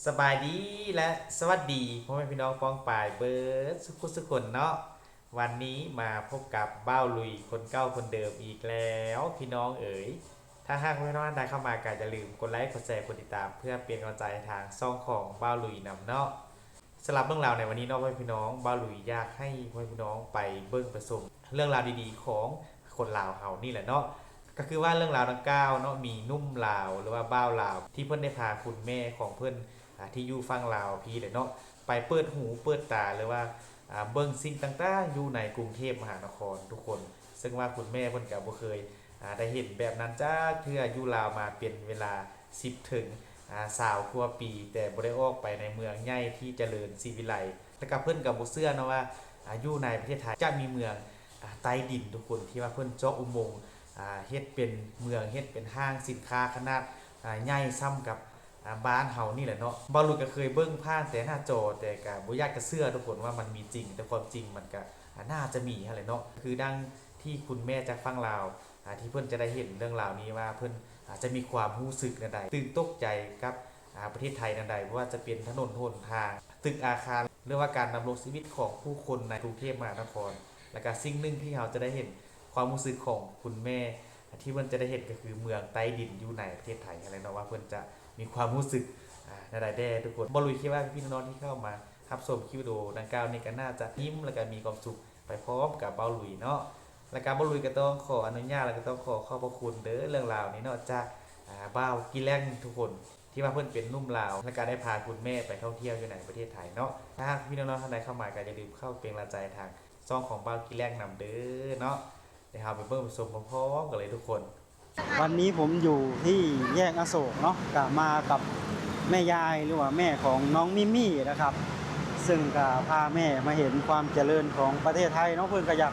ສະບາຍດີ ແລະ ສະຫວັດດີພໍ່ແມ່ພີ່ນ້ອງປ້ອງປາຍເບິດສຸກຄົນເນາະ. ວັນນີ້ມາພົບກັບບ່າວລຸຍຄົນເກົ່າຄົນເດີມອີກແລ້ວພີ່ນ້ອງເອີຍ. ຖ້າຫາກພໍ່ແມ່ພີ່ນ້ອງທ່ານໃດເຂົ້າມາ ກໍຢ່າລືມກົດໄລ ກົດແຊ ກົດຕິດຕາມ ເພື່ອເປັນກຳລັງໃຈໃຫ້ທາງຊ່ອງຂອງບ່າວລຸຍນຳເນາະ. ສຳລັບເລື່ອງລາວໃນວັນນີ້ເນາະ ພໍ່ແມ່ພີ່ນ້ອງ ບ່າວລຸຍຢາກໃຫ້ພໍ່ແມ່ພີ່ນ້ອງໄປເບິ່ງໄປຊົມເລື່ອງລາວດີໆຂອງຄົນລາວເຮົານີ້ແຫຼະເນາະ. ກໍຄືວ່າເລື່ອງລາວດັ່ງກ່າວເນາະ ມີໜຸ່ມລາວ ຫຼືວ່າບ່າວລາວ ທີ່ເພິ່ນໄດ້ພາຄຸນແມ່ຂອງເພິ່ນ ອ່າ ທີ່ຢູ່ຝັ່ງລາວພີ້ແຫຼະເນາະ ໄປເປີດຫູເປີດຕາ ຫຼືວ່າ ອ່າ ເບິ່ງສິ່ງຕ່າງໆຢູ່ໃນກຸງເທບມະຫານະຄອນທຸກຄົນ. ເຊິ່ງວ່າຄຸນແມ່ເພິ່ນກໍບໍ່ເຄີຍ ອ່າ ໄດ້ເຫັນແບບນັ້ນຈັກເທື່ອ ຢູ່ລາວມາເປັນເວລາສິບເຖິງ ອ່າ ຊາວກວ່າປີ ແຕ່ບໍ່ໄດ້ອອກໄປໃນເມືອງໃຫຍ່ທີ່ຈະເລີນສີວິໄລ ແລ້ວກໍເພິ່ນກໍບໍ່ເຊື່ອເນາະວ່າ ອ່າ ຢູ່ໃນປະເທດໄທຈະມີເມືອງ ອ່າ ໃຕ້ດິນທຸກຄົນ ທີ່ວ່າເພິ່ນເຈາະອຸໂມງ ອ່າ ເຮັດເປັນເມືອງ ເຮັດເປັນຫ້າງສິນຄ້າຂະໜາດ ອ່າ ໃຫຍ່ສ່ຳກັບ ອ່າ ບ້ານເຮົານີ້ແຫຼະເນາະ. ບ່າວລຸຍກໍເຄີຍເບິ່ງຜ່ານແຕ່ໜ້າຈໍ ແຕ່ກໍບໍ່ຢາກຈະເຊື່ອທຸກຄົນວ່າມັນມີຈິງ ແຕ່ຄວາມຈິງມັນກໍ ອ່າ ໜ້າຈະມີຫັ້ນແຫຼະເນາະ. ຄືດັ່ງທີ່ຄຸນແມ່ຈາກຝັ່ງລາວ ອ່າ ທີ່ເພິ່ນຈະໄດ້ເຫັນເລື່ອງລາວນີ້ວ່າ ເພິ່ນ ອ່າ ຈະມີຄວາມຮູ້ສຶກແນວໃດ ຕື່ນຕົກໃຈກັບ ອ່າ ປະເທດໄທແນວໃດ ບໍ່ວ່າຈະເປັນຖະໜົນຫົນທາງ ຕຶກອາຄານ ຫຼືວ່າການດຳລົງຊີວິດຂອງຜູ້ຄົນໃນກຸງເທບມະຫານະຄອນ. ແລ້ວກະສິ່ງໜຶ່ງທີ່ເຮົາຈະໄດ້ເຫັນຄວາມຮູ້ສຶກຂອງຄຸນແມ່ ທີ່ເພິ່ນຈະໄດ້ເຫັນກໍຄືເມືອງໃຕ້ດິນຢູ່ໃນປະເທດໄທຫັ້ນແຫຼະເນາະ ວ່າເພິ່ນຈະມີຄວາມຮູ້ສຶກ ອ່າ ແນວໃດແດ່ທຸກຄົນ. ບ່າວລຸຍຄິດວ່າພີ່ໆນ້ອງໆທີ່ເຂົ້າມາຮັບຊົມຄລິບວິດີໂອດັ່ງກ່າວນີ້ ກໍໜ້າຈະຍິ້ມ ແລ້ວກໍມີຄວາມສຸກໄປພ້ອມກັບບ່າວລຸຍເນາະ. ແລ້ວກໍບ່າວລຸຍກໍຕ້ອງຂໍອະນຸຍາດ ແລ້ວກໍຕ້ອງຂໍຂອບພະຄຸນເດີ ເລື່ອງລາວນີ້ເນາະ ຈາກ ອ່າ ບ່າວກີແລັງທຸກຄົນ ທີ່ວ່າເພິ່ນເປັນໜຸ່ມລາວ ແລ້ວກໍໄດ້ພາຄຸນແມ່ໄປທ່ອງທ່ຽວຢູ່ໃນປະເທດໄທເນາະ. ຖ້າຫາກພີ່ນ້ອງໆທ່ານໃດເຂົ້າມາ ກໍຢ່າລືມເຂົ້າເປັນກຳລັງໃຈທາງຊ່ອງຂອງບ່າວກີແລັງນຳເດີເນາະ. ດຽວເຮົາໄປເບິ່ງໄປຊົມພ້ອມໆກັນເລີຍທຸກຄົນ. ວັນນີ້ຜົມຢູ່ທີ່ແຍກອະໂສກເນາະ ກະມາກັບແມ່ຍາຍ ຫຼືວ່າແມ່ຂອງນ້ອງມິມມີ້ນະຄັບ ເຊິ່ງກະພາແມ່ມາເຫັນຄວາມຈະເລີນຂອງປະເທດໄທເນາະ. ເພິ່ນກະຢາກ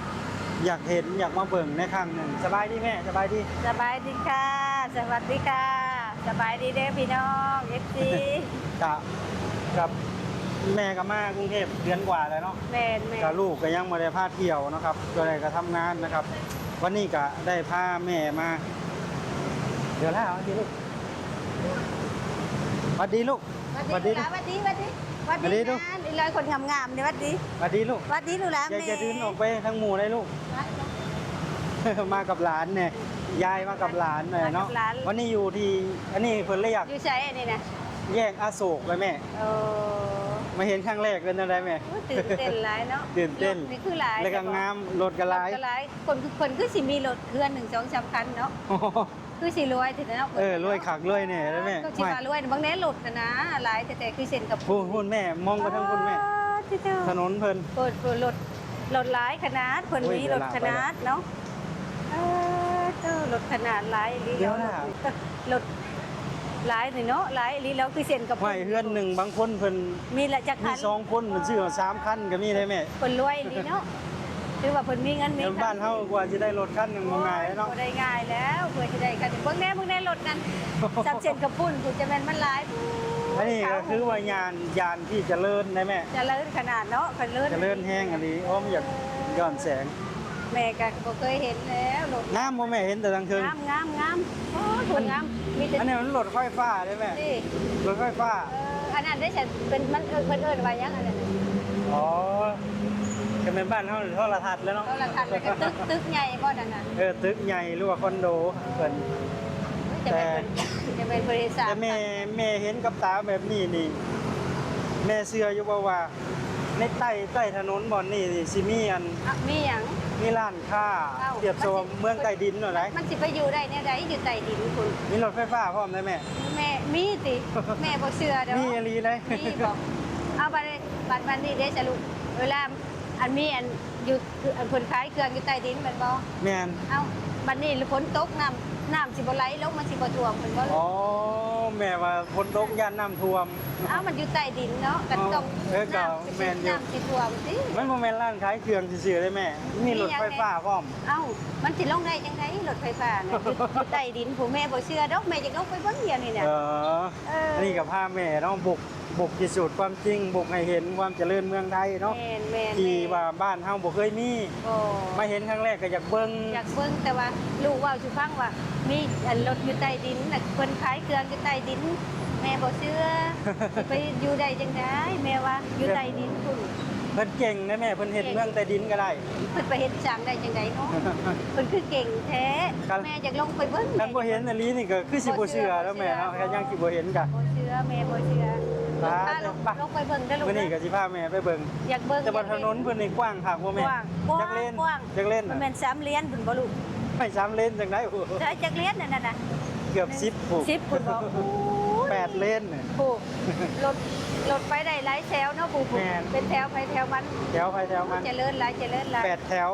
ຢາກເຫັນ ຢາກມາເບິ່ງໃນຄັ້ງໜຶ່ງ. ສະບາຍດີແມ່. ສະບາຍດີ. ສະບາຍດີຄ່ະ. ສະຫວັດດີຄ່ະ. ສະບາຍດີເດີພີ່ນ້ອງ ເອັຟຊີ. ກະ ກັບແມ່ກໍມາກຸງເທບເດືອນກວ່າແລ້ວເນາະ. ແມ່ນໆ. ກະລູກກໍຍັງບໍ່ໄດ້ພາທ່ຽວເນາະຄັບ ສ່ວນໃຫຍ່ກໍທຳງານນະຄັບ. ວັນນີ້ກະໄດ້ພາແມ່ມາ ດຽວລາ ຫວັດດີລູກ. ຫວັດດີລູກ. ຫວັດດີລູກຫຼານ. ຫວັດດີ ຫວັດດີ ຫວັດດີ. ຫວັດດີລູກ. ອີຫຼອຍຄົນງາມໆນີ້. ຫວັດດີ. ຫວັດດີລູກ. ຫວັດດີລູກຫຼານ. ຢ່າ ແມ່ ຢ່າດຶງອອກໄປທາງໝູ່ໄດ໋ລູກ. ມາກັບຫຼານແນ່. ຍາຍມາກັບຫຼານແນ່ເນາະ. ມາກັບຫຼານ. ວັນນີ້ຢູ່ທີ່ ອັນນີ້ເພິ່ນລະຢາກ ຢູ່ໃສອັນນີ້ນະ? ແຍກອະໂສກເລີຍແມ່. ໂອ້ ມາເຫັນຄັ້ງແລກເປັນຈັ່ງໃດແມ່? ໂອ້ ຕື່ນເຕັ້ນຫຼາຍເນາະ. ຕື່ນເຕັ້ນ. ລົດນີ້ຄືຫຼາຍ ແລ້ວກໍງາມ. ລົດກໍຫຼາຍ. ລົດກໍຫຼາຍ. ຄົນ ເພິ່ນຄືຊິມີລົດເຮືອນໜຶ່ງສອງສາມຄັນເນາະ. ຄືຊິລວຍແທ້ເນາະ. ເອີ ລວຍຄັກລວຍແນ່ເດ້ແມ່. ຄືຊິວ່າລວຍ ເບິ່ງແນ່ລົດຫັ້ນນະ ຫຼາຍແທ້ໆ ຄືເສັ້ນກັບ ພຸ້ນໆແມ່ ມອງໄປທາງພຸ້ນແມ່. ປາດ ຖະໜົນເພິ່ນ ໂອ້ ລົດ ລົດຫຼາຍຂະໜາດ. ເພິ່ນມີລົດຂະໜາດເນາະ. ເອີ ລົດຂະໜາດຫຼາຍອີ່ຫຼີ. ລົດຫຼາຍນີ້ເນາະ ຫຼາຍອີ່ຫຼີ. ລາວຄືເສັ້ນກັບ ຫ້ວຍ ເຮືອນໜຶ່ງບາງຄົນເພິ່ນມີລະຈັກຄັນ ມີສອງຄົນ ເພິ່ນຊື້ເອົາສາມຄັນກໍມີເດ້ແມ່. ເພິ່ນລວຍອີ່ຫຼີເນາະ. ຖືວ່າເພິ່ນມີເງິນມີຄຳ. ບ້ານເຮົາກວ່າຊິໄດ້ລົດຄັນໜຶ່ງບໍ່ງ່າຍເນາະ. ໂອ້ຍ ບໍ່ໄດ້ງ່າຍແລ້ວ ເພື່ອຊິໄດ້ຄັນ. ເບິ່ງແນ່ ເບິ່ງແນ່ລົດນັ້ນ ສ່ຳເຊັ່ນກັບພຸ້ນ ຜູ້ຈະແມ່ນມັນຫຼາຍ. ອັນນີ້ກໍຄືວ່າຍານ ຍານທີ່ຈະເລີນໄດ໋ແມ່. ຈະເລີນຂະໜາດເນາະ ຈະເລີນ ຈະເລີນແຮງອີ່ຫຼີ. ໂອ້ ມັນຢາກຍ້ອນແສງ. ແມ່ກໍບໍ່ເຄີຍເຫັນແລ້ວລົດ. ງາມບໍ່ແມ່? ເຫັນແຕ່ທາງເທິງ. ງາມ ງາມ ງາມ. ໂອ້ ໂຫ ງາມ. ມີແຕ່ ອັນນີ້ມັນລົດໄຟຟ້າເດ້ແມ່. ຕິ ລົດໄຟຟ້າ. ເອີ ອັນນັ້ນເດ້ ເປັນ ມັນເອີ້ນ ເພິ່ນເອີ້ນວ່າຫຍັງອັນນັ້ນ? ອໍ ກໍແມ່ນບ້ານເຮົາໂທລະທັດແຫຼະເນາະ. ໂທລະທັດ ແລ້ວກໍຕຶກ ຕຶກໃຫຍ່ບໍ່ນັ້ນນະ? ເອີ ຕຶກໃຫຍ່ ຫຼືວ່າຄອນໂດເພິ່ນ. ໂອ້ຍ ແຕ່ ແຕ່ແມ່ນ ແຕ່ແມ່ນບໍລິສັດ ແຕ່ແມ່ ແມ່ເຫັນກັບຕາແບບນີ້ນີ້ ແມ່ເຊື່ອຢູ່ບໍ່ວ່າ ໃນໃຕ້ ໃຕ້ຖະໜົນບ່ອນນີ້ນີ້ ຊິມີອັນ ອະ ມີຫຍັງ? ມີຮ້ານຄ້າ. ອ້າວ ທຽບເທົ່າເມືອງໃຕ້ດິນນັ້ນໃດ໋. ມັນຊິໄປຢູ່ໄດ້ແນວໃດ ຢູ່ໃຕ້ດິນພຸ້ນ? ມີລົດໄຟຟ້າພ້ອມໄດ໋ແມ່. ແມ່ ມີຕິ? ແມ່ບໍ່ເຊື່ອດອກ. ມີອີ່ຫຼີເດ້. ມີບໍ່? ເອົາ ບັດ ບັດ ບັດນີ້ເດ້ສະຫຼຸບ ເວລາ ອັນມີອັນ ຢູ່ ຄືອັນເພິ່ນຂາຍເຄື່ອງຢູ່ໃຕ້ດິນແມ່ນບໍ່? ແມ່ນ. ເອົ້າ ບັດນີ້ຝົນຕົກ ນ້ຳ ນ້ຳຊິບໍ່ໄຫຼລົງ ມັນຊິບໍ່ຖ້ວມເພິ່ນບໍ່? ອໍ ແມ່ວ່າຝົນຕົກຢ້ານນ້ຳຖ້ວມ. ເອົ້າ ມັນຢູ່ໃຕ້ດິນເນາະ ກໍຕ້ອງ ເອີ ກໍ ນ້ຳ ແມ່ນຢູ່ ນ້ຳຊິຖ້ວມຕິ. ມັນບໍ່ແມ່ນຮ້ານຂາຍເຄື່ອງຊື່ໆເດ້ແມ່ ມີລົດໄຟຟ້າພ້ອມ. ເອົ້າ ມັນຊິລົງໄດ້ຈັ່ງໃດ ລົດໄຟຟ້ານະ ຢູ່ ຢູ່ໃຕ້ດິນພຸ້ນ. ແມ່ບໍ່ເຊື່ອດອກ ແມ່ຢາກລົງໄປເບິ່ງດຽວນີ້ນະ. ເອີ ເອີ ອັນນີ້ກໍພາແມ່ເນາະ ບຸກ ບຸກພິສູດຄວາມຈິງ ບຸກໃຫ້ເຫັນຄວາມຈະເລີນເມືອງໄທເນາະ. ແມ່ນໆໆ. ທີ່ວ່າບ້ານເຮົາບໍ່ເຄີຍມີ. ບໍ່. ມາເຫັນຄັ້ງແລກກໍຢາກເບິ່ງ. ຢາກເບິ່ງ ແຕ່ວ່າລູກເວົ້າສູ່ຟັງວ່າ ມີອັນລົດຢູ່ໃຕ້ດິນນະ ເພິ່ນຂາຍເຄື່ອງຢູ່ໃຕ້ດິນ. ແມ່ບໍ່ເຊື່ອ ຊິໄປຢູ່ໄດ້ຈັ່ງໃດ ແມ່ວ່າຢູ່ໃຕ້ດິນພຸ້ນ. ເພິ່ນເກັ່ງເດ້ແມ່ ເພິ່ນເຮັດເກັ່ງ ເມືອງໃຕ້ດິນກໍໄດ້. ເພິ່ນໄປເຮັດສ້າງໄດ້ຈັ່ງໃດເນາະ ເພິ່ນຄືເກັ່ງແທ້. ຄັນ ແມ່ຢາກລົງໄປເບິ່ງ ຄັນບໍ່ເຫັນອີ່ຫຼີນີ້ກໍຄືຊິບໍ່ເຊື່ອແລ້ວແມ່ເນາະ ບໍ່ເຊື່ອ ຄັນຍັງຊິບໍ່ເຫັນກໍ ບໍ່ເຊື່ອ ແມ່ບໍ່ເຊື່ອ. ອ່າ ພາລົງ ໄປ ລົງໄປເບິ່ງເດີ້ລູກ ມື້ນີ້ກໍຊິພາແມ່ໄປເບິ່ງ ຢາກເບິ່ງ ແຕ່ວ່າຖະໜົນເພິ່ນນີ້ກວ້າງຄັກບໍ່ແມ່? ກວ້າງ ຈັກເລນ? ກວ້າງ ຈັກເລນ ມັນແມ່ນສາມເລນພຸ້ນບໍ່ລູກ? ໄປສາມເລນຈັ່ງໃດ? ໂອ້ ໃຊ່ ຈັກເລນອັນນັ້ນນະ? ເກືອບສິບພຸ້ນ ສິບພຸ້ນບໍ່? ໂອ້ຍ ແປດເລນ ໂອ້ ລົດ ລົດໄປໄດ້ຫຼາຍແຖວເນາະ ຜູ້ ຜູ້ ແມ່ນ ເປັນແຖວໃຜແຖວມັນ ແຖວໃຜແຖວມັນ ຈະເລີນຫຼາຍ ຈະເລີນຫຼາຍ ແປດແຖວ.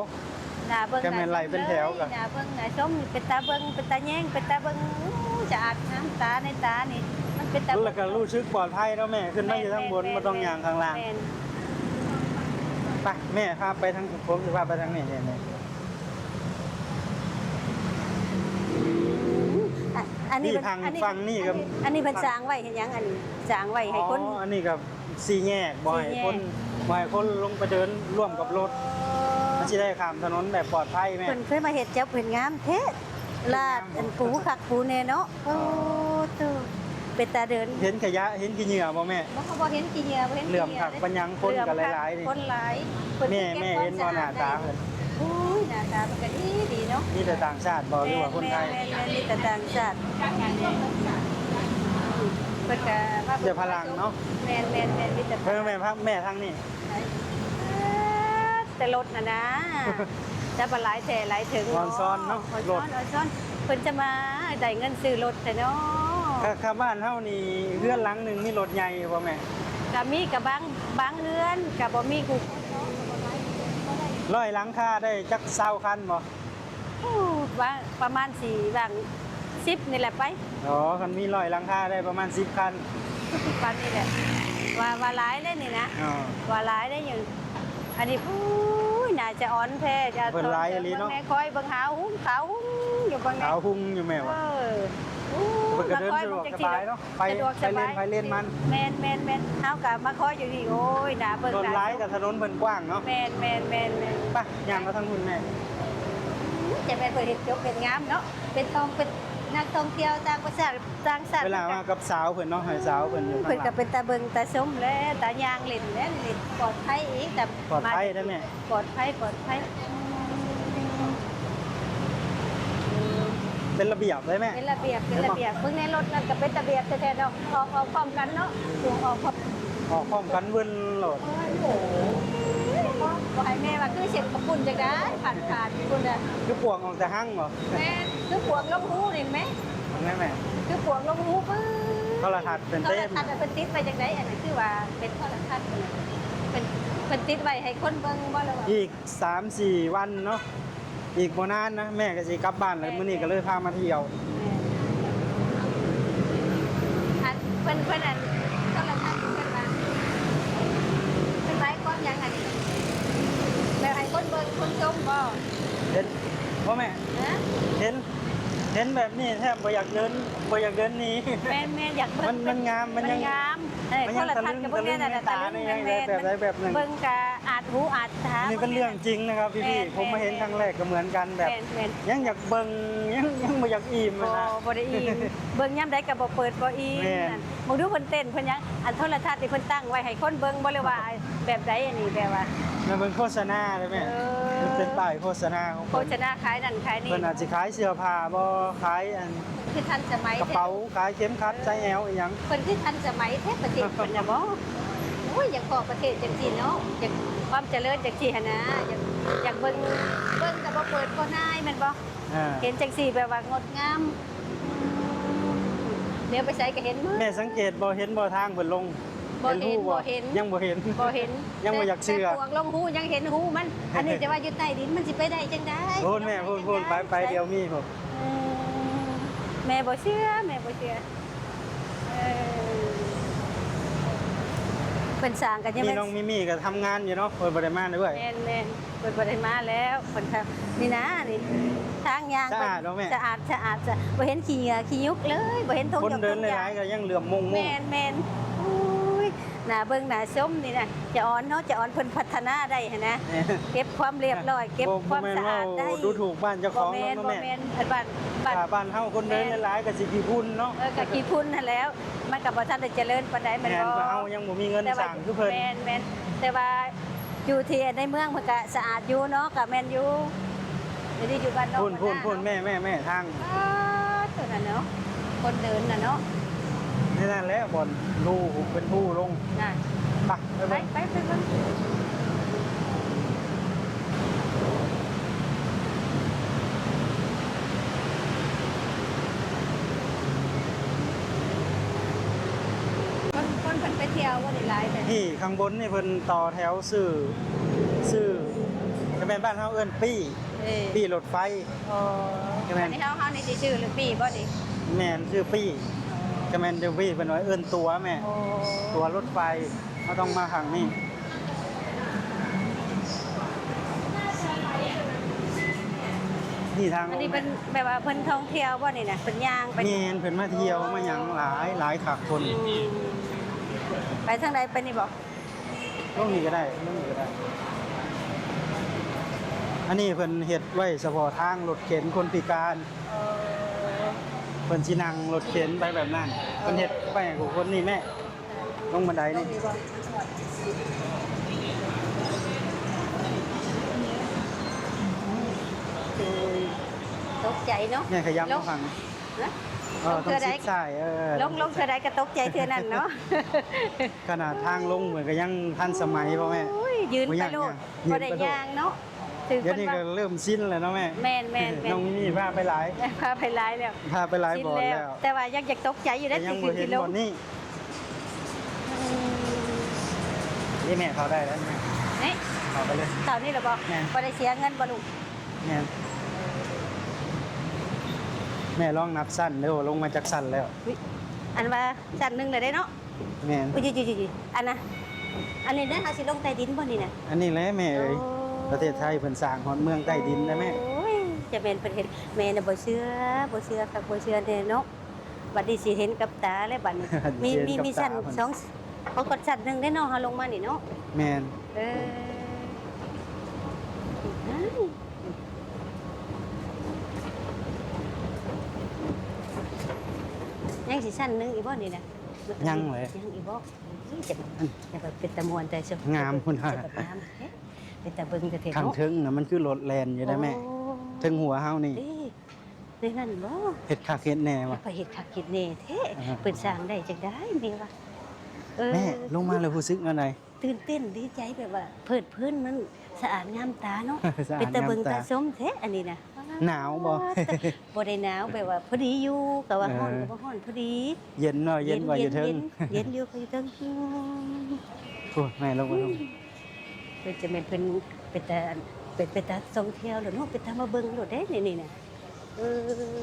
ໜ້າເບິ່ງ ກໍແມ່ນໄລ່ເປັນແຖວ ໜ້າຊົມ ກໍ ໜ້າເບິ່ງ ໜ້າຊົມ ເປັນຕາເບິ່ງ ເປັນຕາແຍງ ເປັນຕາເບິ່ງ ອູ້ ສະອາດງາມຕາໃນຕານີ້ ມັນເປັນຕາເບິ່ງ ແລ້ວກໍຮູ້ສຶກປອດໄພເນາະແມ່ ຂຶ້ນມາຢູ່ທາງບົນ ແມ່ນ ບໍ່ຕ້ອງຍ່າງຂ້າງລ່າງ. ແມ່ນ ໄປ ແມ່ພາໄປທາງ ຜົມຊິພາໄປທາງນີ້ ນີ້ ນີ້ ອາ ອັນນີ້ ນີ້ ເພິ່ນ ທາງ ອັນນີ້ ຝັ່ງນີ້ກໍ ອັນນີ້ ອັນນີ້ເພິ່ນສ້າງໄວ້ເຮັດຫຍັງ? ອັນນີ້ສ້າງໄວ້ໃຫ້ຄົນ ອໍ ອັນນີ້ກໍ ສີ່ແຍກ ບໍ່ໃຫ້ຄົນ ສີ່ແຍກ ບໍ່ໃຫ້ຄົນລົງໄປເດີນຮ່ວມກັບລົດ ມັນຊິໄດ້ຂ້າມຖະໜົນແບບປອດໄພແມ່. ເພິ່ນເຄີຍມາເຮັດຈັບເຫັນງາມແທ້ ລາດອັນປູຄັກປູແນ່ເນາະ. ໂອ້ ໂຕ ເປັນຕາເດີນ ເຫັນຂະຫຍະ ເຫັນຂີ້ເຫຍື້ອບໍ່ແມ່? ບໍ່ ບໍ່ເຫັນຂີ້ເຫຍື້ອ ບໍ່ເຫັນຂີ້ເຫຍື້ອ ເຫຼື້ອມຄັກປານຫຍັງ ຄົນກໍຫຼາຍໆ ນີ້ ຄົນຫຼາຍ ແມ່ ແມ່ເຫັນບໍ່ໜ້າຕາເພິ່ນ? ໂອ້ຍ ໜ້າຕາເພິ່ນກໍດີ ດີເນາະ. ມີແຕ່ຕ່າງຊາດບໍ່ ຫຼືວ່າຄົນໄທ? ແມ່ນ ແມ່ນ ແມ່ນ ມີແຕ່ຕ່າງຊາດ ເພິ່ນກໍມາເບິ່ງ ມີແຕ່ຝຣັ່ງເນາະ. ແມ່ນ ແມ່ນ ແມ່ນ ມີແຕ່ຝຣັ່ງ ເບິ່ງແມ່ ແມ່ທາງນີ້ ແຕ່ລົດນະນາ ແຕ່ບໍ່ຫຼາຍແທ້ຫຼາຍເຖິງ ອອນຊອນເນາະ ອອນຊອນ ລົດ ອອນຊອນ ເພິ່ນຈະມາໄດ້ເງິນຊື້ລົດແທ້ເນາະ. ຖ້າ ຖ້າບ້ານເຮົານີ້ ເຮືອນຫຼັງໜຶ່ງມີລົດໃຫຍ່ຢູ່ບໍ່ແມ່? ກໍມີ ກໍບາງ ບາງເຮືອນ ກໍບໍ່ມີຄູ່ຄົນເນາະ. ຮ້ອຍຫຼັງຄາໄດ້ຈັກຊາວຄັນບໍ່? ໂອ້ ວ່າປະມານຊິວ່າງສິບນີ້ແຫຼະໄປ. ອໍ ຄັນມີຮ້ອຍຫຼັງຄາໄດ້ປະມານສິບຄັນ ປານນີ້ແຫຼະ ວ່າ ວ່າຫຼາຍເດ້ນີ້ນະ. ອໍ ວ່າຫຼາຍເດ້ຢູ່ ອັນນີ້ ໂອ້ຍ ໜ້າຈະອ່ອນແທ້ ເພິ່ນຫຼາຍອີ່ຫຼີເນາະ. ແມ່ ຄອຍເບິ່ງຫາວຮຸ່ງ ຂາວຮຸ່ງຢູ່ເບິ່ງແດ່ ຂາວຮຸ່ງຢູ່ແມ່ວ່າ. ເອີ ໂອ້ ເພິ່ນກໍເດີນສະດວກສະບາຍເນາະ. ໄປ ສະດວກສະບາຍ ໄປເລນ ໄປເລນມັນ ແມ່ນໆໆ. ເຮົາກໍມາຂໍຢູ່ນີ້ ໂອ້ຍ ໜ້າເບິ່ງ ລົດຫຼາຍກໍຖະໜົນເພິ່ນກວ້າງເນາະ. ແມ່ນໆໆໆ. ໄປ ຍ່າງມາທາງພຸ້ນແມ່. ອືມ ຈະແມ່ນເພິ່ນເຮັດຈົບເຮັດງາມເນາະ ເປັນທ່ອງ ເປັນນັກທ່ອງທ່ຽວຕ່າງປະເທດ ຕ່າງຊາດ. ເວລາມາກັບສາວເພິ່ນເນາະ ໃຫ້ສາວເພິ່ນຢູ່ ເພິ່ນກໍເປັນຕາເບິ່ງຕາຊົມແຫຼະ ຕາຍ່າງເຫຼັ້ນແຫຼະ ນີ້ປອດໄພອີກ ແຕ່ ປອດໄພເດ້ແມ່ ປອດໄພ ປອດໄພ. ເປັນລະບຽບເລີຍແມ່ ເປັນລະບຽບ ເປັນລະບຽບ. ເບິ່ງໃນລົດນັ້ນກໍເປັນລະບຽບແທ້ໆເນາະ ອອກ ອອກພ້ອມກັນເນາະ ອອກ ອອກພ້ອມ ອອກພ້ອມກັນເວີນໂລດ. ບໍ່ໃຫ້ແມ່ວ່າຄືເສັດເຂົ້າປຸ້ນຈັ່ງໃດ ຜ່ານໆພຸ້ນນະ ຄືປວກອອກແຕ່ຮັງບໍ? ແມ່ນ ຄືປວກລົງຮູນີ້ແມ່ ແມ່ນແມ່ ຄືປວກລົງຮູປຶ້ດ. ໂທລະທັດເປັນ ໂທລະທັດເພິ່ນຕິດໄວ້ຈັ່ງໃດ? ອັນນັ້ນຄືວ່າເປັນໂທລະທັດ ເພິ່ນ ເພິ່ນຕິດໄວ້ໃຫ້ຄົນເບິ່ງບໍ່ ຫຼືວ່າ ອີກ ສາມສີ່ວັນເນາະ ອີກບໍ່ນານນະ ແມ່ກໍຊິກັບບ້ານແລ້ວ. ແມ່ນ ມື້ນີ້ກໍເລີຍພາມາທ່ຽວ. ແມ່ນ ອັນເພິ່ນ ເພິ່ນ ອັນ ໂທລະທັດເພິ່ນວ່າ ເພິ່ນໝາຍຄວາມຫຍັງ ອັນນີ້ ແບບໃຫ້ຄົນເບິ່ງຄົນຊົມບໍ່? ເຫັນບໍ່ແມ່? ຮະ? ເຫັນ ເຫັນແບບນີ້ແທບບໍ່ຢາກເດີນ ບໍ່ຢາກເດີນໜີ. ແມ່ນໆ ຢາກເບິ່ງ ມັນ ມັນງາມ ມັນຍັງ ມັນງາມ. ເອີ ມັນຍັງ ໂທລະທັດກໍເບິ່ງແນວນັ້ນ ຕະລຶງ ຕະລຶງ ຕາໜຶ່ງ ແບບ ແບບ ແບບໜຶ່ງ. ເບິ່ງກະອາດຫູອາດຕາ ອັນນີ້ເປັນເລື່ອງຈິງນະຄັບພີ່ໆ. ແມ່ນໆ ຜົມມາເຫັນຄັ້ງແລກກໍເໝືອນກັນ ແບບ ແມ່ນໆ ຍັງຢາກເບິ່ງ ຍັງ ຍັງບໍ່ຢາກອີ່ມ ບໍ່ ນະ ບໍ່ໄດ້ອີ່ມ ເບິ່ງຍາມໃດກໍບໍ່ເປີດບໍ່ອີ່ມ. ແມ່ນ ນັ້ນ ເບິ່ງດູເພິ່ນເຕັ້ນເພິ່ນຫຍັງ ອັນໂທລະທັດນີ້ເພິ່ນຕັ້ງໄວ້ໃຫ້ຄົນເບິ່ງບໍ່ ຫຼືວ່າແບບໃດ? ອັນນີ້ແບບວ່າ ມາເບິ່ງໂຄສະນາເດ້ແມ່. ເອີ ມັນເປັນປ້າຍໂຄສະນາຂອງເພິ່ນ ໂຄສະນາຂາຍນັ້ນຂາຍນີ້. ເພິ່ນອາດຊິຂາຍເສື້ອຜ້າບໍ່ ຂາຍອັນ ຄືທັນສະໄໝ ກະເປົາ ແທ້ ຂາຍເຂັມຂັດ ເອີ ສາຍແອວອີ່ຫຍັງ. ເພິ່ນຄືທັນສະໄໝແທ້ ປະເທດເພິ່ນນະບໍ? ໂອ້ຍ ຢາກພໍ້ປະເທດຈັ່ງຊີ້ເນາະ ຢາກຄວາມຈະເລີນຈັ່ງຊີ້ຫັ້ນນະ ຢາກ ຢາກເບິ່ງ ເບິ່ງກໍບໍ່ເປີດບໍ່ນາຍແມ່ນບໍ່? ອ່າ ເຫັນຈັ່ງຊີ້ແບບວ່າງົດງາມ ແນວໄປໃສກໍເຫັນໝົດ. ແມ່ສັງເກດບໍ່ ເຫັນບໍ່ທາງເພິ່ນລົງ? ບໍ່ເຫັນ ເຫັນຮູບໍ່? ບໍ່ເຫັນ ຍັງບໍ່ເຫັນ ບໍ່ເຫັນ ຍັງບໍ່ຢາກເຊື່ອ. ແຕ່ປວກລົງຮູຍັງເຫັນຮູມັນ ອັນນີ້ຈະວ່າຢູ່ໃຕ້ດິນມັນຊິໄປໄດ້ຈັ່ງໃດ? ໂອ້ຍ ແມ່ ພຸ້ນໆ ໄປ ໄປ ດຽວມີພຸ້ນ. ອືມ ແມ່ບໍ່ເຊື່ອ ແມ່ບໍ່ເຊື່ອ. ເອີ ເພິ່ນສ້າງກັນຍັງ ມີນ້ອງມິມີກໍທຳງານຢູ່ເນາະ ເພິ່ນບໍ່ໄດ້ມາເລື້ອຍ. ແມ່ນໆ ເພິ່ນບໍ່ໄດ້ມາແລ້ວ ເພິ່ນກໍ ນີ້ນະ ນີ້ທາງຍ່າງ ສະອາດເນາະແມ່ ສະອາດ ສະອາດ ສະ ບໍ່ເຫັນຂີ້ເຫຍື້ອຂີ້ຍຸກເລີຍ ບໍ່ເຫັນທົ່ງ ຄົນເດີນຫຼາຍໆກໍຍັງເຫຼື້ອມມົ້ງໆ. ແມ່ນໆ ໂອ້ຍ ໜ້າເບິ່ງໜ້າຊົມນີ້ນະ ຈະອອນເນາະ ຈະອອນເພິ່ນພັດທະນາໄດ້ຫັ້ນນະ ແມ່ນ ເກັບຄວາມລຽບຮ້ອຍ ເກັບຄວາມສະອາດໄດ້. ບໍ່ ບໍ່ແມ່ນເວົ້າດູຖູກບ້ານເຈົ້າຂອງເນາະ ບໍ່ແມ່ນ ແມ່ນ ອັນບ້ານ ບ້ານ ບ້ານເຮົາຄົນເດີນ ແມ່ນ ຫຼາຍໆ ກໍຊິຂີ້ຝຸ່ນເນາະ. ເອີ ກໍຂີ້ຝຸ່ນຫັ້ນແຫຼ້ວ ມັນກໍບໍ່ທັນໄດ້ຈະເລີນປານໃດແມ່ນບໍ່? ແມ່ນ ເພາະເຮົາຍັງບໍ່ມີເງິນສ້າງຄືເພິ່ນ. ແມ່ນ ແມ່ນ ແຕ່ວ່າຢູ່ທີ່ໃນເມືອງເພິ່ນກໍສະອາດຢູ່ເນາະ ກໍແມ່ນຢູ່. ດຽວນີ້ຢູ່ບ້ານນອກ ພຸ້ນ ພຸ້ນ ພຸ້ນ ແມ່ ແມ່ ແມ່ ທາງ ປາດ ຕົວນັ້ນເນາະ ຄົນເດີນນະເນາະ. ໃນນັ້ນແຫຼະ ບ່ອນຮູເປັນຮູລົງ ນະ ໄປ ໄປ ໄປ ໄປເບິ່ງ. ຄົນ ຄົນເພິ່ນໄປທ່ຽວບໍ່ໄດ້ຫຼາຍແທ້. ທີ່ຂ້າງບົນນີ້ເພິ່ນຕໍ່ແຖວຊື້ ຊື້ ກໍແມ່ນບ້ານເຮົາເອີ້ນປີ້ ເອີ ປີ້ລົດໄຟ. ອໍ ກໍແມ່ນ ອັນນີ້ເຮົາ ເຮົານີ້ຊິຊື້ຫຼືປີ້ບໍ່ນີ້? ແມ່ນ ຊື້ປີ້. ອໍ ກໍແມ່ນຢູ່ປີ້ ເພິ່ນວ່າເອີ້ນຕົ໋ວແມ່. ອໍ ຕົ໋ວລົດໄຟ ເຮົາຕ້ອງມາທາງນີ້. ນີ້ທາງ ອັນນີ້ເພິ່ນແບບວ່າເພິ່ນທ່ອງທ່ຽວບໍ່ນີ້ນະ? ເພິ່ນຍ່າງໄປ? ແມ່ນ ເພິ່ນມາທ່ຽວມາຫຍັງຫຼາຍ ຫຼາຍຄັກຄົນ. ອືມ ໄປທາງໃດ? ໄປນີ້ບໍ່? ລົງນີ້ກໍໄດ້ ລົງນີ້ກໍໄດ້. ອັນນີ້ເພິ່ນເຮັດໄວ້ສະເພາະທາງລົດເຂັນຄົນພິການ. ອໍ ເພິ່ນຊິນັ່ງລົດເຂັນໄປແບບນັ້ນ. ເອີ ເພິ່ນເຮັດໄວ້ໃຫ້ຄົນນີ້ແມ່ ລົງບັນໄດນີ້. ຕົກໃຈເນາະ. ແມ່ຂະຫຍັບມາຝັ່ງ ຮະ? ເອີ ຕ້ອງຊິດຊ້າຍ. ເອີ ລົງ ລົງເທື່ອໃດກໍຕົກໃຈເທື່ອນັ້ນເນາະ. ຂະໜາດທາງລົງເພິ່ນກໍຍັງທັນສະໄໝບໍ່ແມ່? ໂອ້ຍ ຢືນໄປໂລດ ບໍ່ໄດ້ຍ່າງເນາະ. ດຽວນີ້ກໍເລີ່ມຊິນແລ້ວເນາະແມ່. ແມ່ນໆໆ ນ້ອງມີມີພາໄປຫຼາຍ ພາໄປຫຼາຍແລ້ວ ພາໄປຫຼາຍບ່ອນແລ້ວ. ແຕ່ວ່າຍັງຢາກຕົກໃຈຢູ່ເດ້ ກໍຍັງບໍ່ເຫັນບ່ອນນີ້. ອືມ ນີ້ແມ່ເຂົ້າໄດ້ແລ້ວແມ່. ນີ້ ເຂົ້າໄປເລີຍ ເຂົ້ານີ້ລະບໍ່? ແມ່ນ. ບໍ່ໄດ້ເສຍເງິນບໍ່ລູກ? ແມ່ນ. ແມ່ລອງນັບຊັ້ນເດີ້ ວ່າລົງມາຈັກຊັ້ນແລ້ວ? ອຸ້ຍ ອັນວ່າຊັ້ນໜຶ່ງແລ້ວເດ້ເນາະ. ແມ່ນ. ອຸ້ຍ ອັນນະ ອັນນີ້ເດ້ ເຮົາຊິລົງໃຕ້ດິນບໍ່ນີ້ນະ? ອັນນີ້ແຫຼະແມ່ເອີຍ. ໂອ້ ປະເທດໄທເພິ່ນສ້າງຮອດເມືອງໃຕ້ດິນນະແມ່. ໂອ້ຍ ຈະແມ່ນເພິ່ນເຮັດ ແມ່ນະ ບໍ່ເຊື່ອ ບໍ່ເຊື່ອຄັກ ບໍ່ເຊື່ອແນ່ເນາະ. ບັດນີ້ຊິເຫັນກັບຕາແລ້ວບັດນີ້. ມີ ມີ ມີຊັ້ນສອງ ເຮົາກໍຊັ້ນໜຶ່ງເດ້ເນາະ ເຮົາລົງມານີ້ເນາະ. ແມ່ນ. ເອີ ຍັງຊິຊັ້ນໜຶ່ງອີກບໍ່ນີ້ນະ? ຍັງເລີຍ ຍັງອີກບໍ່? ນີ້ຈະ ອືມ ຈະເປັນຕາມ່ວນແທ້ ງາມພຸ້ນນະ ງາມແທ້ ເປັນຕາເບິ່ງແທ້ໆ ເນາະ. ຂ້າງເທິງນະ ມັນຄືລົດແລ່ນຢູ່ໄດ໋ແມ່. ໂອ້ ເທິງຫົວເຮົານີ້ ເດ້ ໃນນັ້ນບໍ່? ເຮັດຄັກເຮັດແນ່ວ່າ ໄປເຮັດຄັກເຮັດແນ່ແທ້. ອ່າ ເພິ່ນສ້າງໄດ້ຈັ່ງໃດແມ່ວ່າ. ເອີ ແມ່ ລົງມາແລ້ວຮູ້ສຶກແນວໃດ? ຕື່ນເຕັ້ນດີໃຈ ແບບວ່າເພີດເພີນ ມັນສະອາດງາມຕາເນາະ. ສະອາດງາມຕາ ເປັນຕາເບິ່ງຕາຊົມແທ້ອັນນີ້ນະ. ໜາວບໍ່? ບໍ່ໄດ້ໜາວ ແບບວ່າພໍດີຢູ່ ກະວ່າຮ້ອນ ເອີ ກະບໍ່ຮ້ອນ ພໍດີ. ເຢັນເນາະ ເຢັນ ເຢັນ ວ່າຢູ່ເທິງ ເຢັນ ເຢັນຢູ່ ຢູ່ເທິງ. ໂອ້ ແມ່ລົງມາ ອືມ ເພິ່ນຈະແມ່ນເພິ່ນເປັນຕາ ເປັນ ເປັນຕາທ່ອງທ່ຽວໂລດເນາະ ເປັນຕາມາເບິ່ງໂລດເດ້ນີ້ນະ. ເອີ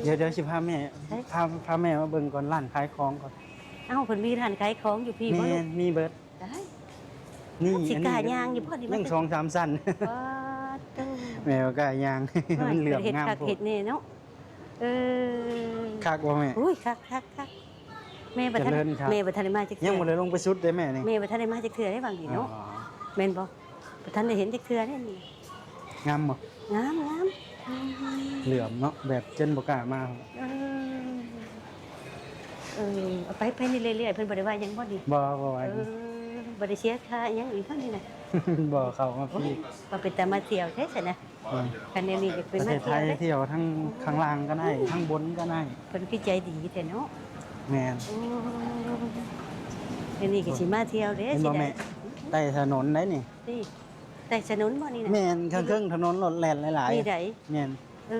ດຽວ ດຽວຊິພາແມ່ ໃສ? ພາ ພາແມ່ມາເບິ່ງກ່ອນ ຮ້ານຂາຍຂອງກ່ອນ. ເອົ້າ ເພິ່ນມີຮ້ານຂາຍຂອງຢູ່ພີ້ບໍ່ລູກ? ແມ່ນ ມີເບິດ. ຕາຍ ນີ້ ຊິກ້າຍ່າງຢູ່ບໍ່ນີ້? ຍັງສອງສາມຊັ້ນ. ປາດໂທ້ ແມ່ວ່າກ້າຍ່າງ ມັນເຫຼື້ອມງາມໂພດ ເຮັດຄັກເຮັດແນ່ເນາະ. ເອີ ຄັກບໍ່ແມ່? ໂອ້ຍ ຄັກໆໆ. ແມ່ບໍ່ທັນ ຈະເລີນຄັກ ແມ່ບໍ່ທັນໄດ້ມາຈັກເທື່ອ ຍັງບໍ່ໄດ້ລົງໄປສຸດເດ້ແມ່ນີ້. ແມ່ບໍ່ທັນໄດ້ມາຈັກເທື່ອເດ້ຫວ່າງນີ້ເນາະ. ອໍ ແມ່ນບໍ່? ບໍ່ທັນໄດ້ເຫັນຈັກເທື່ອເດ້ນີ້. ງາມບໍ່? ງາມ ງາມ ເຫຼື້ອມເນາະ ແບບຈົນບໍ່ກ້າມາ. ເອີ ເອີ ເອົາໄປ ໄປນີ້ເລື້ອຍໆ ເພິ່ນບໍ່ໄດ້ວ່າຫຍັງບໍ່ນີ້? ບໍ່ ບໍ່ວ່າຫຍັງ. ເອີ ບໍ່ໄດ້ເສຍຄ່າຫຍັງອີກເນາະນີ້ນະ? ບໍ່ ເຂົ້າມາຟຣີ. ໂອ້ຍ ວ່າເປັນຕາມາທ່ຽວແທ້ຊັ້ນນະ. ອືມ ຄັນແນວນີ້ກໍເປັນມາທ່ຽວເດ້ ປະເທດໄທ ທ່ຽວທັງຂ້າງລ່າງກໍໄດ້ ອືມ ທັງບົນກໍໄດ້. ເພິ່ນຄືໃຈດີແທ້ເນາະ. ແມ່ນ. ໂອ້ ດຽວນີ້ກໍຊິມາທ່ຽວເດ້. ເຫັນບໍ່ແມ່? ຊິໄດ້ ໃຕ້ຖະໜົນໄດ໋ນີ້. ນີ້ ໃຕ້ຖະໜົນບໍ່ນີ້ນະ? ແມ່ນ ຂ້າງເທິງຖະໜົນລົດແລ່ນຫຼາຍໆ ນີ້ໃດ໋. ແມ່ນ. ເອີ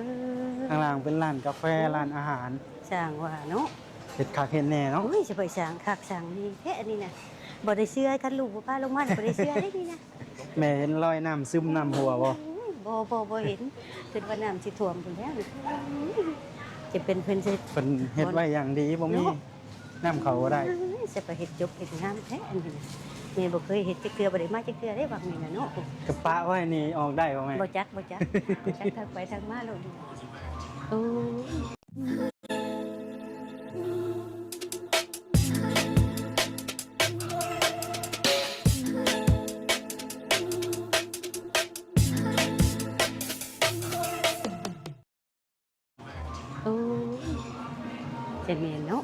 ຂ້າງລ່າງເປັນຮ້ານກາແຟ ອືມ ຮ້ານອາຫານ. ຊ່າງວ່າເນາະ ເຮັດຄັກເຮັດແນ່ເນາະ. ໂອ້ຍ ຊິໄປສ້າງຄັກສ້າງແນ່ແທ້ອັນນີ້ນະ. ບໍ່ໄດ້ເຊື່ອ ຄັນລູກບໍ່ພາລົງມາ ບໍ່ໄດ້ເຊື່ອເດ້ນີ້ນະ. ແມ່ເຫັນລອຍນ້ຳຊຶມນ້ຳຮົ່ວບໍ່? ໂອ້ຍ ບໍ່ ບໍ່ ບໍ່ເຫັນ. ຄິດວ່ານ້ຳຊິຖ້ວມພຸ້ນແລ້ວນີ້. ຈະເປັນເພິ່ນຊິ ເພິ່ນເຮັດໄວ້ຢ່າງດີ ບໍ່ມີ ເນາະ ນ້ຳເຂົ້າບໍ່ໄດ້. ເອີຍ ຈະໄປເຮັດຈົບເຮັດງາມແທ້ອັນນີ້ນະ. ແມ່ບໍ່ເຄີຍເຮັດຈັກເທື່ອ ບໍ່ໄດ້ມາຈັກເທື່ອເດ້ຫວ່າງນີ້ນະເນາະ. ກະປະໄວ້ນີ້ອອກໄດ້ບໍ່ແມ່? ບໍ່ຈັກ ບໍ່ຈັກ ບໍ່ຈັກ ທັກໄປທັກມາໂລດ. ໂອ້ຍ. ແມ່ນເນາະ.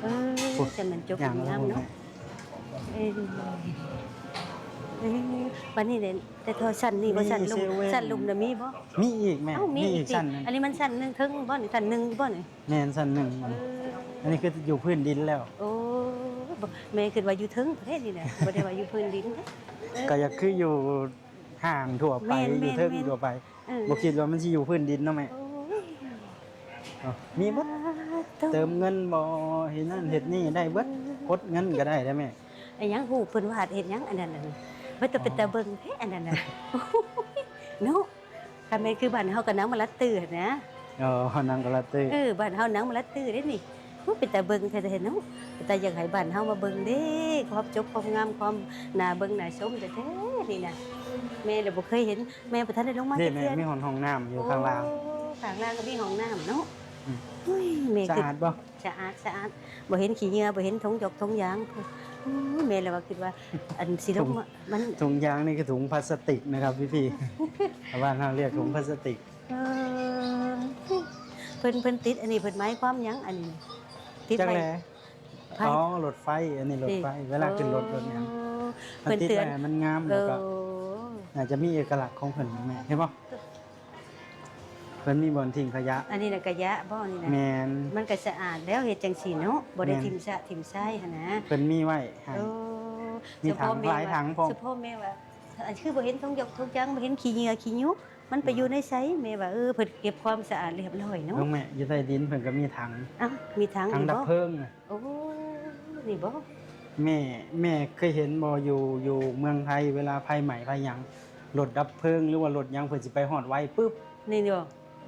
ເອີ ໂອ້ຍ ຈັ່ງແມ່ນຈົບງາມເນາະ. ເອີ ເອີ ບັດນີ້ແຫຼະ ແຕ່ທໍ່ຊັ້ນນີ້ບໍ່? ຊັ້ນລຸ່ມ ຊັ້ນລຸ່ມນະມີບໍ່? ມີອີກແມ່. ເອົ້າ ມີອີກຊັ້ນໜຶ່ງ. ອັນນີ້ມັນຊັ້ນໜຶ່ງເທິງບໍ່ນີ້? ຊັ້ນໜຶ່ງບໍ່ນີ້? ແມ່ນ ຊັ້ນໜຶ່ງ. ເອີ ອັນນີ້ຄືຢູ່ພື້ນດິນແລ້ວ. ໂອ້ ບໍ່ ແມ່ຄິດວ່າຢູ່ເທິງພຸ້ນເດ້ນີ້ນະ ບໍ່ໄດ້ວ່າຢູ່ພື້ນດິນເດ້. ເອີ ກໍຢາກຄືຢູ່ຫ້າງທົ່ວໄປ ແມ່ນໆໆ ຢູ່ເທິງທົ່ວໄປ. ເອີ ບໍ່ຄິດວ່າມັນຊິຢູ່ພື້ນດິນເນາະແມ່. ໂອ້ຍ ເອົ້າ ມີເບິດ ເຕີມເງິນບໍ່ ເຮັດນັ້ນເຮັດນີ້ໄດ້ເບິດ ກົດເງິນກໍໄດ້ເດ້ແມ່. ອີຫຍັງ ຮູບເພິ່ນວາດເຮັດຫຍັງອັນນັ້ນນະ ເປັນຕາ ເປັນຕາເບິ່ງແທ້ອັນນັ້ນນະ ໂອ້ຍ ເນາະ. ຄັນແມ່ນຄືບ້ານເຮົາກໍນາງມະລາຕື້ຫັ້ນນະ. ອໍ ເຮົານາງມະລາຕື້. ເອີ ບ້ານເຮົານາງມະລາຕື້ເດ້ນີ້. ໂອ້ ເປັນຕາເບິ່ງແທ້ໆເນາະ. ເປັນຕາຢາກໃຫ້ບ້ານເຮົາມາເບິ່ງເດ້ ຄວາມຈົບຄວາມງາມ ຄວາມໜ້າເບິ່ງໜ້າຊົມແທ້ໆນີ້ນະ. ແມ່ລະບໍ່ເຄີຍເຫັນ ແມ່ບໍ່ທັນໄດ້ລົງມາຈັກເທື່ອ. ມີຮອດຫ້ອງນ້ຳຢູ່ຂ້າງລ່າງ. ໂອ້ ຂ້າງລ່າງກໍມີຫ້ອງນ້ຳເນາະ. ອືມ ໂອ້ຍ ແມ່ ສະອາດບໍ່? ສະອາດ ສະອາດ ບໍ່ເຫັນຂີ້ເຫຍື້ອ ບໍ່ເຫັນຖົງຢອກຖົງຢາງ. ໂອ້ຍ ແມ່ລະວ່າຄິດວ່າ ອັນຊິລົງມາ ມັນ ຖົງຢາງນີ້ຄືຖົງພລາສຕິກນະຄັບພີ່ໆ ບ້ານເຮົາລຽກຖົງພລາສຕິກ. ເອີ ເພິ່ນ ເພິ່ນຕິດອັນນີ້ ເພິ່ນໝາຍຄວາມຫຍັງອັນນີ້? ຕິດໄວ້ ຈັກແລ. ອໍ ລົດໄຟ ອັນນີ້ລົດໄຟ ເວລາຂຶ້ນລົດລົດຫຍັງ ເພິ່ນຕິດໄວ້ໃຫ້ມັນງາມ ແລ້ວກໍໜ້າຈະມີເອກະລັກຂອງເພິ່ນແມ່ ເຫັນບໍ່? ເພິ່ນມີບ່ອນຖິ້ມຂະຫຍະ. ອັນນີ້ນະຂະຫຍະບໍ່ນີ້ນະ? ແມ່ນ ມັນກໍສະອາດແລ້ວ ເຮັດຈັ່ງຊີ້ເນາະ ບໍ່ໄດ້ຖິ້ມຊະຖິ້ມຊາຍຫັ້ນນະ ເພິ່ນມີໄວ້ໃຫ້. ໂອ້ ມີຖັງ ຫຼາຍຖັງພ້ອມ. ສະເພາະແມ່ວ່າ ອັນຄືບໍ່ເຫັນຖົງຢອກຖົງຢາງ ບໍ່ເຫັນຂີ້ເຫຍື້ອຂີ້ຍຸ ມັນໄປຢູ່ໃນໃສ? ແມ່ວ່າ ເອີ ເພິ່ນເກັບຄວາມສະອາດລຽບລ້ອຍເນາະ. ແມ່ ຢູ່ໃຕ້ດິນເພິ່ນກໍມີຖັງ. ອ້າວ ມີຖັງ ຖັງດັບເພີງນະ. ໂອ້ ນີ້ບໍ່? ແມ່ ແມ່ເຄີຍເຫັນບໍ່ ຢູ່ ຢູ່ເມືອງໄທ ເວລາໄຟໄໝ້ໄຟຫຍັງ ລົດດັບເພີງ ຫຼືວ່າລົດຫຍັງ ເພິ່ນຊິໄປຮອດໄວປຶບ. ນີ້ບໍ່?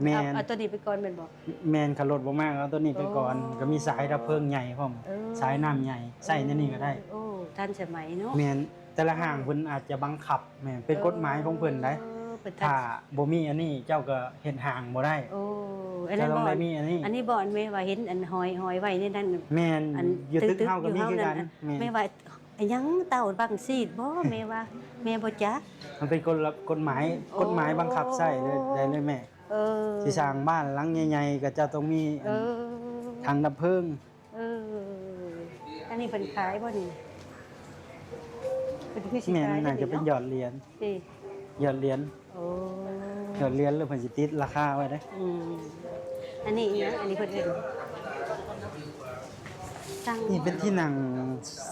ແມ່ນ ເອົາ ເອົາໂຕນີ້ໄປກ່ອນແມ່ນບໍ່? ແມ່ນ ຄັນລົດບໍ່ມາກໍເອົາໂຕນີ້ໄປກ່ອນ. ໂອ້ ກໍມີສາຍດັບເພີງໃຫຍ່ພ້ອມ. ເອີ ສາຍນ້ຳໃຫຍ່ ໃຊ້ແນວນີ້ກໍໄດ້. ໂອ້ ທັນສະໄໝເນາະ. ແມ່ນ ແຕ່ລະຫ້າງເພິ່ນອາດຈະບັງຄັບ. ແມ່ນ ເປັນກົດໝາຍຂອງເພິ່ນໄດ໋. ເອີ ເພິ່ນ ຖ້າບໍ່ມີອັນນີ້ເຈົ້າກໍເຮັດຫ້າງບໍ່ໄດ້. ໂອ້ ອັນນັ້ນບໍ່? ເຈົ້າຕ້ອງໄດ້ມີອັນນີ້. ອັນນີ້ບໍ່? ອັນແມ່ວ່າເຫັນອັນຫ້ອຍ ຫ້ອຍໄວ້ໃນນັ້ນ. ແມ່ນ ຢູ່ຕຶກເຮົາກໍມີຄືກັນ. ແມ່ນ ແມ່ວ່າ ອີຫຍັງເຕົ້າບັ້ງຊີດບໍ່? ແມ່ວ່າ ແມ່ບໍ່ຈັກ. ມັນເປັນກົດລະ ກົດໝາຍ ກົດໝາຍບັງຄັບໃຊ້ເລີຍ ໄດ້ເລີຍແມ່. ເອີ ຊິສ້າງບ້ານຫຼັງໃຫຍ່ໆ ກໍເຈົ້າຕ້ອງມີ ເອີ ຖັງດັບເພີງ. ເອີ ອັນນີ້ເພິ່ນຂາຍບໍ່ນີ້? ເພິ່ນຄືຊິຂາຍ. ແມ່ນ ໜ້າຈະເປັນຍອດຫຼຽນ. ຕິ ຍອດຫຼຽນ. ໂອ້ ຍອດຫຼຽນ ຫຼືເພິ່ນຊິຕິດລາຄາໄວ້ເດ້. ອືມ ອັນນີ້ອີຫຍັງ? ອັນນີ້ເພິ່ນເອີ້ນ ນີ້ເປັນທີ່ນັ່ງ